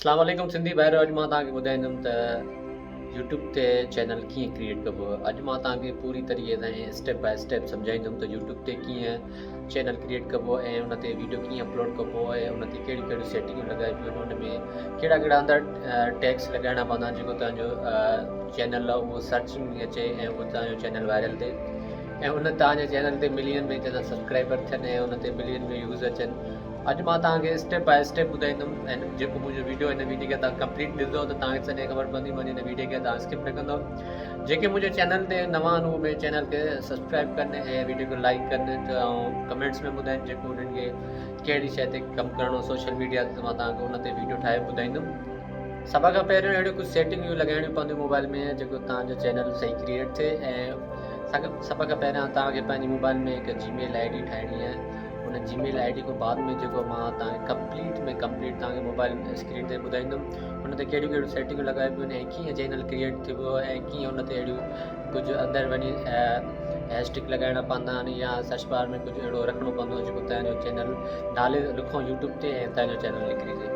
اسلام عليڪم سنڌي ڀائرو اڄ مان توهان کي ٻڌائيندم ته يوٽيوب تي چينل ڪيئن ڪريئيٽ ڪبو اڄ مان توهان کي پوري طريقي سان اسٽيپ باء اسٽيپ سمجهائيندم ته يوٽيوب تي ڪيئن چينل ڪريئيٽ ڪبو ۽ ان تي ويڊيو ڪيئن اپلوڊ ڪبو ۽ ان تي ڪهڙيون ڪهڙيون سيٽنگون لڳائبيون آهن ان ۾ ڪهڙا ڪهڙا اندر ٽيڪس لڳائڻا پوندا آهن جيڪو توهان جو چينل آهي اهو سرچ ۾ اچي ۽ اهو توهان جو چينل وائرل ٿئي ۽ ان توهان جي چينل تي ملين ۾ جڏهن سبسڪرائبر ٿين ۽ ان تي ملين ۾ ويوز اچن. اڄ مان توهان کي اسٽيپ باء اسٽيپ ٻڌائيندم ۽ جيڪو منهنجو ويڊيو هن ويڊيو کي توهان ڪمپليٽ ڏسندو ته توهان کي سڄي خبر پوندي منهنجي هن ويڊيو کي توهان اسڪپ نه ڪندو جيڪي منهنجي چينل تي نوان آهن اهي منهنجي چينل کي سبسڪرائب ڪن ۽ ويڊيو کي لائڪ ڪن ۽ ڪمينٽس ۾ ٻڌائين جيڪو انهن کي ڪهڙي شيء تي ڪم ڪرڻو سوشل ميڊيا تي مان توهان کي ان تي ويڊيو ٺاهي ٻڌائيندم سڀ کان پهريون اهڙيون ڪجهه سيٽنگون لڳائڻيون پونديون موبائل ۾ جيڪو توهان جو چينل صحيح ڪريئيٽ ٿئي ۽ سڀ کان پهريان توهان کي پنهنجي موبائل ۾ هڪ جي ميل I D ٺاهڻي آهي ان جي ميل I D کان بعد ۾ جيڪو مان توهان کي ڪمپليٽ ۾ ڪمپليٽ توهان کي موبائل اسڪرين تي ٻڌائيندم ان تي ڪهڙيون ڪهڙيون سيٽنگون لڳائبيون آهن ۽ ڪيئن چينل ڪريئيٽ ٿيبو ۽ ڪيئن ان تي اهڙيون ڪجهه اندر وڃي هيش ٽيگ لڳائڻا پوندا آهن يا سرچ بار ۾ ڪجهه اهڙو رکڻو پوندو آهي جيڪو توهان جو چينل نالي لکو يوٽيوب تي ۽ توهان جو چينل نڪري اچي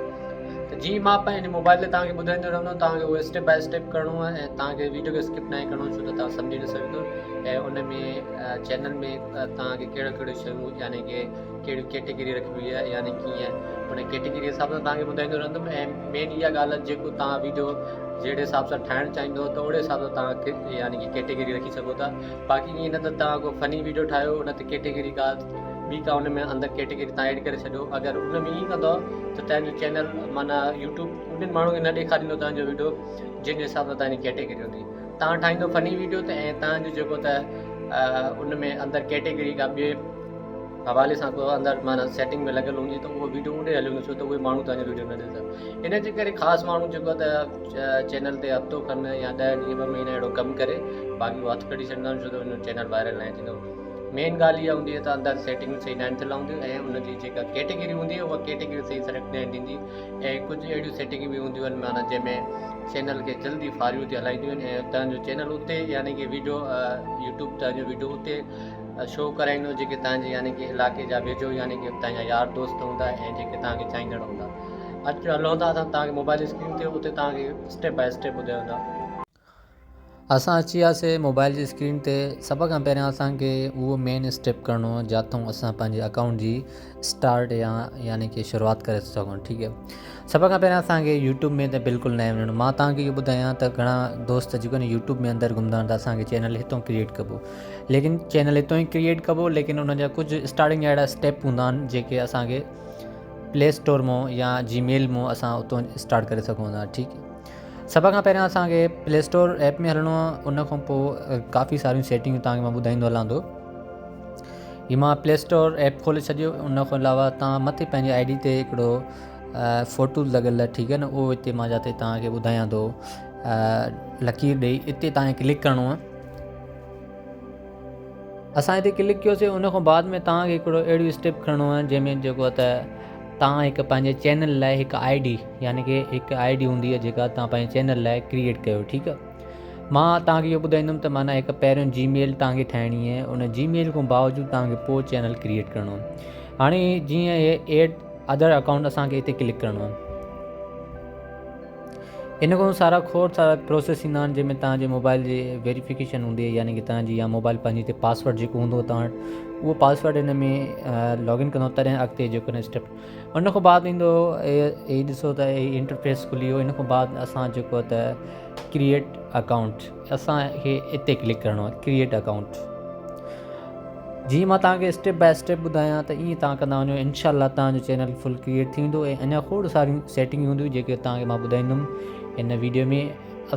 ته جي مان پنهنجي موبائل تي توهان کي ٻڌائيندو رهندم توهان کي اهو اسٽيپ باء اسٽيپ ڪرڻو آهي ۽ توهان کي ويڊيو کي اسڪپ ناهي ڪرڻو ڇو ته توهان سمجهي نه سگهندو ۽ ان ۾ چينل ۾ توهان کي ڪهڙو ڪهڙو شيون يعني ڪي ڪهڙيون ڪيٽيگري رکبي آهي يعني ڪيئن ان ڪيٽيگري حساب سان توهان کي ٻڌائيندو رهندم ۽ مين اها ڳالهه آهي جيڪو توهان ويڊيو جهڙي حساب سان ٺاهڻ چاهيندو ته اهڙي حساب سان توهان کي يعني ڪي ڪيٽيگري رکي سگهو ٿا باقي ائين نه ته توهان ڪو فني ويڊيو ٺاهيو ان تي ڪيٽيگري ڪا ٻي ڪا ان ۾ اندر ڪيٽيگري توهان ايڊ ڪري ڇڏيو اگر ان ۾ ائين ڪندو ته توهان جو چينل معنيٰ يوٽيوب انهن ماڻهن کي نه ڏيکاريندو توهان جو ويڊيو جنهن جي حساب سان توهان جي ڪيٽيگري هوندي توهان ٺاهيندو فني ويڊيو ته ۽ توهان جو جيڪو ته ان ۾ اندر ڪيٽيگري ڪا ٻئي حوالي سان ڪو اندر معنيٰ سيٽنگ ۾ لڳل هوندي ته اهو ويڊيو اڏي هليو ويندو ڇو ته اهي ماڻهو توهان جو ويڊيو نه ڏسندا ان جي ڪري خاص ماڻهو جيڪو ته چينل تي هفتو کن يا ڏهه ڏينهن ٻه مهينا اهڙو ڪم ڪري باقي اهو هٿ ڪڍي ڇڏيندا آهن ڇو ته ان جو چينل وائرل ناهي ٿيندو مين ڳالهه اها هوندي آهي ته اندر سيٽنگ صحيح ناهن ٿيل هونديون ۽ ان جي جيڪا ڪيٽيگري هوندي آهي اها ڪيٽيگري صحيح سليڪٽ ناهي ٿيندي ۽ ڪجهه اهڙيون سيٽنگون به هونديون آهن معنيٰ جنهن ۾ چينل کي جلدي فاريو تي هلائينديون آهن ۽ تنهنجو چينل اتي يعني ڪي ويڊيو يوٽيوب تنهنجو ويڊيو اتي شو ڪرائيندو جيڪي تنهنجي يعني ڪي علاقي جا ويجهو يعني ڪي تنهنجا يار دوست هوندا ۽ جيڪي تنهن کي چاهيندڙ هوندا اچ هلون ٿا اسان تنهن کي موبائل اسڪرين تي اتي تنهن کي اسٽيپ باء اسٽيپ ٻڌايون ٿا. اسان اچي وياسي موبائل جي اسڪرين تي سڀ کان پهريان اسان کي اهو مين اسٽيپ ڪرڻو آهي جاتون اسان پنهنجي اڪائونٽ جي اسٽارٽ يا يعني ڪي شروعات ڪري سگهون ٺيڪ آهي سڀ کان پهريان اسان کي يوٽيوب ۾ ته بلڪل ناهي وڃڻو مان توهان کي اهو ٻڌايان ته گهڻا دوست جيڪو آهن يوٽيوب ۾ اندر گهمندا آهن ته اسان کي چينل هتون ڪريئيٽ ڪبو ليڪن چينل هتون ئي ڪريئيٽ ڪبو ليڪن ان جا ڪجهه اسٽارٽنگ جا اهڙا اسٽيپ هوندا آهن جيڪي اسان کي پلي اسٽور مون يا جي ميل مون اسان اتون اسٽارٽ ڪري سگهون ٿا ٺيڪ سڀ کان پهريان اسان کي پلي اسٽور ايپ ۾ هلڻو آهي ان کان پوء ڪافي ساريون سيٽنگون توهان کي مان ٻڌائيندو هلان ٿو هي مان پلي اسٽور ايپ کولي ڇڏيو ان کان علاوه توهان مٿي پنهنجي I D تي هڪڙو فوٽو لڳل آهي ٺيڪ آهي نه اهو هتي مان جاتي توهان کي ٻڌايان ٿو لڪير ڏئي اتي توهان کي ڪلڪ ڪرڻو آهي اسان هتي ڪلڪ ڪيوسي ان کان بعد ۾ توهان کي هڪڙو اهڙو اسٽيپ کڻڻو آهي جنهن ۾ جيڪو ته توهان هڪ پنهنجي چينل لاء هڪ I D يعني ڪي هڪ I D هوندي آهي جيڪا توهان پنهنجي چينل لاء ڪريئيٽ ڪيو ٺيڪ آهي مان توهان کي اهو ٻڌائيندم ته معنيٰ هڪ پهريون جي ميل توهان کي ٺاهڻي آهي ان جي ميل کان باوجود توهان کي پوء چينل ڪريئيٽ ڪرڻو آهي هاڻي جيئن هي ايڊ ادر اڪائونٽ اسان کي هتي ڪلڪ ڪرڻو آهي ان کان سارا کوڙ سارا پروسيس ايندا آهن جنهن ۾ توهان جي موبائل جي ويريفڪيشن هوندي آهي يعني ڪي توهان جي يا موبائل پنهنجي تي پاسورڊ جيڪو هوندو توهان وٽ اهو پاسورڊ ان ۾ لاگ ان ڪندو تڏهن اڳتي جيڪو نه اسٽيپ ان کان بعد ايندو هي ڏسو ته هي انٽرفيس کلي ويو ان کان بعد اسان جيڪو ته ڪريئيٽ اڪائونٽ اسان کي اتي ڪلڪ ڪرڻو آهي ڪريئيٽ اڪائونٽ جيئن مان توهان کي اسٽيپ باء اسٽيپ ٻڌايان ته ائين توهان ڪندا وڃو انشاء الله توهان جو چينل فل ڪريئيٽ ٿي ويندو ۽ اڃا کوڙ ساريون سيٽنگ هونديون جيڪي توهان کي مان ٻڌائيندم هن ويڊيو ۾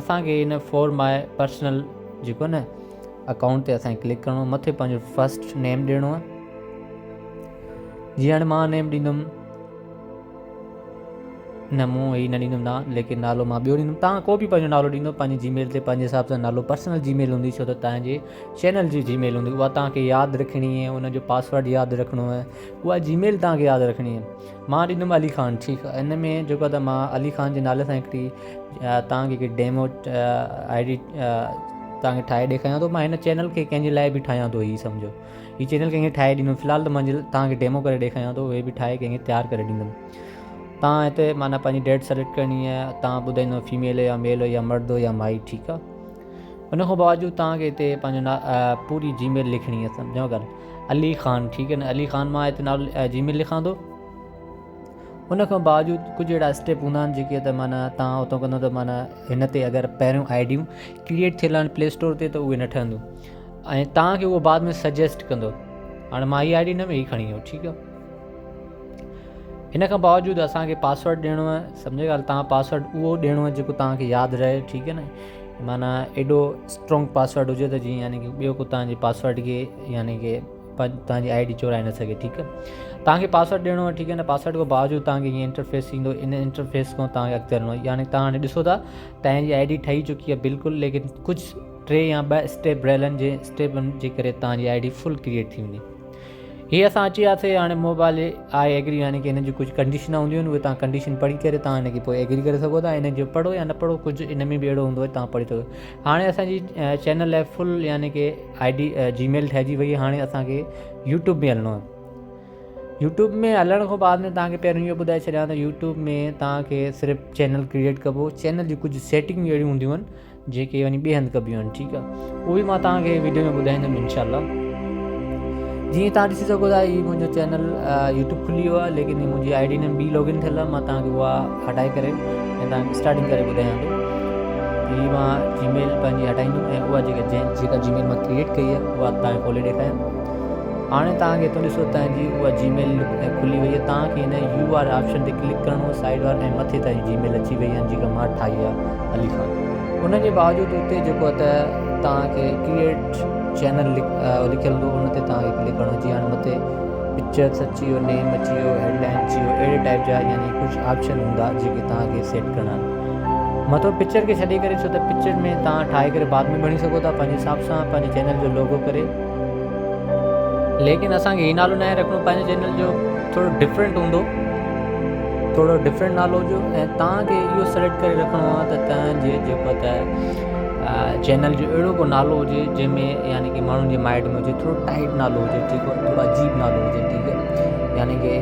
اسان کي هن فور ماء پرسنل جيڪو نه اڪائونٽ تي اسان کي ڪلڪ ڪرڻو مٿي پنهنجو فرسٽ نيم ڏيڻو آهي جيئن هاڻي مان نيم ڏيندم نه مون هي نه ڏيندم نه ليڪن نالو مان ٻيو ڏيندم تان ڪو به پنهنجو نالو ڏيندو پنهنجي جي ميل تي پنهنجي حساب سان نالو پرسنل جي ميل هوندي ڇو ته تان جي چينل جي جي ميل هوندي اها تان کي ياد رکڻي آهي ان جو پاسورڊ ياد رکڻو آهي اها جي ميل تان کي ياد رکڻي آهي مان ڏيندم علي خان ٺيڪ آهي ان ۾ جيڪو ته مان علي خان جي نالي سان هڪڙي تان کي هڪ ڊيمو I D تان کي ٺاهي ڏيکاريان ٿو مان هن چينل کي ڪنهن جي لاء به ٺاهيان ٿو هي سمجهو هي چينل ڪنهن کي ٺاهي ڏيندم في الحال ته مان توهان کي ڊيمو ڪري ڏيکاريان ٿو اهي به ٺاهي ڪنهن کي تيار ڪري ڏيندم. توهان هتي معنيٰ پنهنجي ڊيٽ سليڪٽ ڪرڻي آهي توهان ٻڌائيندو فيميل يا ميل يا مرد يا مائي ٺيڪ آهي ان کان باوجود توهان کي هتي پنهنجو پوري جي ميل لکڻي آهي سمجهو ڳالهه علي خان ٺيڪ آهي نه علي خان مان هتي نالو جي ميل لکان ٿو ان کان باوجود ڪجهه اهڙا اسٽيپ هوندا آهن جيڪي ته معنيٰ توهان اتو ڪندو ته معنيٰ هن تي اگر پهريون آئي ڊيون ڪريئيٽ ٿيل آهن پلي اسٽور تي ته اهي نه ٺهنديون ۽ توهان کي اهو بعد ۾ سجيسٽ ڪندو هاڻي مان هي I D نه ۾ هي کڻي ويو ٺيڪ آهي ان کان باوجود اسان کي پاسورڊ ڏيڻو آهي سمجهه ڳالهه توهان پاسورڊ اهو ڏيڻو آهي جيڪو توهان کي ياد رهي ٺيڪ آهي نه معنيٰ ايڏو اسٽرانگ پاسورڊ هجي ته جيئن يعني ڪي ٻيو ڪو توهان جي پاسورڊ کي يعني ڪي توهان جي I D چورائي نه سگهي ٺيڪ آهي توهان کي پاسورڊ ڏيڻو آهي ٺيڪ آهي نه پاسورڊ کان باوجود توهان کي هيئن انٽرفيس ايندو ان انٽرفيس کان توهان کي اڳتي هلڻو آهي يعني توهان هاڻي ڏسو ٿا توهان جي I D ٺهي چڪي آهي بلڪل ليڪن ڪجهه ٽي يا ٻه اسٽيپ رهيل آهن جنهن اسٽيپن جي ڪري توهان جي I D full create ٿي ويندي هي اسان اچي وياسي هاڻي موبائل I agree يعني ڪي هن جون ڪجهه ڪنڊيشن هونديون آهن اهي توهان ڪنڊيشن پڙهي ڪري توهان هن کي پوء ايگري ڪري سگهو ٿا هن جو پڙهو يا نه پڙهو ڪجهه ان ۾ به اهڙو هوندو آهي توهان پڙهي سگهو هاڻي اسان جي چينل لاء فل يعني ڪي I D جي ميل ٺهجي وئي هاڻي اسان کي يوٽيوب ۾ هلڻو آهي يوٽيوب ۾ هلڻ کان بعد ۾ توهان کي پهريون اهو ٻڌائي ڇڏيان ته يوٽيوب ۾ توهان کي صرف چينل ڪريئيٽ ڪبو چينل جون ڪجهه سيٽنگ اهڙيون هونديون آهن جيڪي وڃي ٻئي هنڌ ڪبيون آهن ٺيڪ آهي اهو به مان توهان کي ويڊيو ۾ ٻڌائيندم انشاء الله جيئن توهان ڏسي سگهو ٿا هي منهنجو چينل يوٽيوب کلي ويو آهي ليڪن هي منهنجي I D ۾ ٻي لاگ ان ٿيل آهي مان توهان کي اها هٽائي ڪري ۽ توهان کي اسٽارٽنگ ڪري ٻڌايان ٿو هي مان جي ميل پنهنجي هٽائيندم ۽ اها جيڪا جنهن جيڪا جي ميل مان ڪريئيٽ ڪئي آهي اها توهان کي کولي ڏيکاريان هاڻي توهان کي هتو ڏسو توهان جي اها جي ميل کلي وئي آهي توهان کي هن يو آر آپشن تي ڪلڪ ڪرڻو سائيڊ وار ۽ مٿي توهان جي جي ميل اچي وئي آهي جيڪا مان ٺاهي آهي علي خان ان جي باوجود اتي جيڪو ته توهان کي ڪريئيٽ چينل لکيل هوندو ان تي توهان کي ڪلڪ ڪرڻو جيئن هاڻي مٿي پڪچرس اچي ويو نيم اچي ويو هيڊ لائن اچي ويو اهڙي ٽائپ جا يعني ڪجهه آپشن هوندا جيڪي توهان کي سيٽ ڪرڻا آهن مٿو پڪچر کي ڇڏي ڪري ڇو ته پڪچر ۾ توهان ٺاهي ڪري بعد ۾ ڀري سگهو ٿا پنهنجي حساب سان پنهنجي چينل جو لوگو ڪري ليڪن اسان کي هي نالو ناهي رکڻو پنهنجي چينل جو ٿورو ڊفرنٽ هوندو ٿورو ڊفرنٽ نالو هجو ۽ توهان کي اهو سليڪٽ ڪري رکڻو آهي ته توهان جي جيڪو ته چينل جو اهڙو ڪو نالو هجي جنهن ۾ يعني ڪي ماڻهن جي مائنڊ ۾ هجي ٿورو ٽائيٽ نالو هجي ٺيڪ آهي ٿورو عجيب نالو هجي ٺيڪ آهي يعني ڪي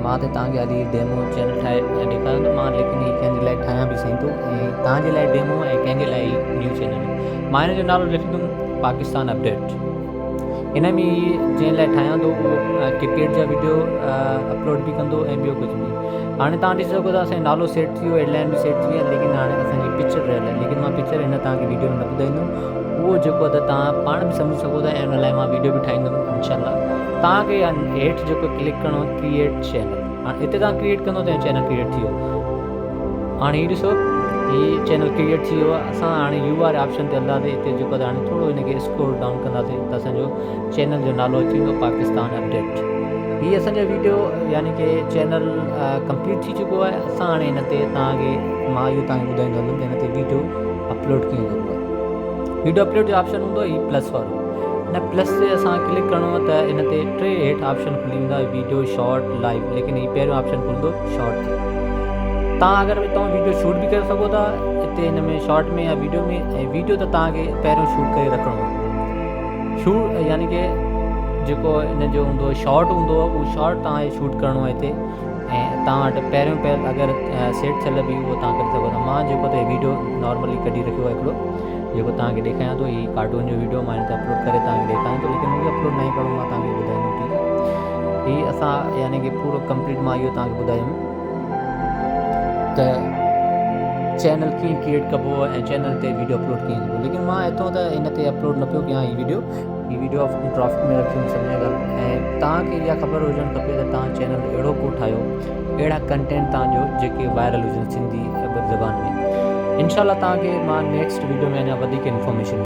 مان ته توهان کي اڄ هي ڊيمو چينل ٺاهي ڏيکاريو ته مان ليڪن هي ڪنهن جي لاء ٺاهيان به سهي ٿو ۽ توهان جي لاء ڊيمو ۽ ڪنهن جي لاء هي نيو چينل مان هن جو نالو لکندم پاڪستان اپڊيٽ هن ۾ جنهن لاء ٺاهيان ٿو اهو ڪرڪيٽ جا ويڊيو اپلوڊ به ڪندو ۽ ٻيو ڪجهه به هاڻي تان ڏسي سگهو ٿا اسان نالو سيٽ ٿي ويو هيڊ لائن به سيٽ ٿي وئي ليڪن هاڻي اسان جي پڪچر رهيل آهي ليڪن مان پڪچر هن تان کي ويڊيو ۾ نه ٻڌائيندم اهو جيڪو ته تان پاڻ به سمجهي سگهو ٿا ۽ ان لاء مان ويڊيو به ٺاهيندم انشاء الله تان کي هيٺ جيڪو ڪلڪ ڪرڻو ڪريئيٽ چينل هاڻي هتي تان ڪريئيٽ ڪندو ته چينل ڪريئيٽ ٿي ويو هاڻي هي ڏسو هي چينل ڪريئيٽ ٿي ويو آهي اسان هاڻي يو آر آپشن تي هلنداسي هتي جيڪو آهي هاڻي ٿورو هن کي اسڪرول ڊائون ڪنداسي ته اسان جو چينل جو نالو اچي ويندو پاڪستان اپڊيٽ هي اسان جو ويڊيو يعني ڪي چينل ڪمپليٽ ٿي چڪو آهي اسان هاڻي هن تي توهان کي مان اهو توهان کي ٻڌائيندو هلندم ته هن تي ويڊيو اپلوڊ ڪيئن ڪبو آهي ويڊيو اپلوڊ جو آپشن هوندو هي پلس وارو ان پلس تي اسان ڪلڪ ڪرڻو ته ان تي ٽي هيٺ آپشن کلي ويندا ويڊيو شارٽ لائيو ليڪن هي پهريون آپشن کلندو شارٽ تي تان اگر تون ويڊيو شوٽ به ڪري سگهو ٿا هتي هن ۾ شارٽ ۾ يا ويڊيو ۾ ۽ ويڊيو ته تان کي پهريون شوٽ ڪري رکڻو آهي شوٽ يعني ڪي جيڪو ان جو هوندو شارٽ هوندو اهو شارٽ تان کي شوٽ ڪرڻو آهي هتي ۽ تان وٽ پهريون پهر اگر سيٽ ٿيل به اهو تان ڪري سگهو ٿا مان جيڪو ته ويڊيو نارملي ڪڍي رکيو آهي هڪڙو جيڪو توهان کي ڏيکاريان ٿو هي ڪارٽون جو ويڊيو مان هن تي اپلوڊ ڪري توهان کي ڏيکاريان ٿو ليڪن مونکي اپلوڊ ناهي ڪرڻو مان توهان کي ٻڌائيندم ٺيڪ آهي هي اسان يعني ڪي پورو ڪمپليٽ مان اهو توهان کي ٻڌايم ته چينل ڪيئن ڪريئيٽ ڪبو ۽ چينل تي ويڊيو اپلوڊ ڪيئن ڪبو ليڪن مان هتو ته هن تي اپلوڊ نه پيو ڪيان هي ويڊيو هي ويڊيو ڊرافٽ ۾ رکيم سمجھي ڳالهه ۽ توهان کي اها خبر هجڻ کپي ته توهان چينل اهڙو ڪو ٺاهيو اهڙا ڪنٽينٽ توهان جو جيڪي وائرل هجن سنڌي زبان ۾ انشاء الله توهان کي مان نيڪسٽ ويڊيو ۾ اڃا وڌيڪ انفارميشن.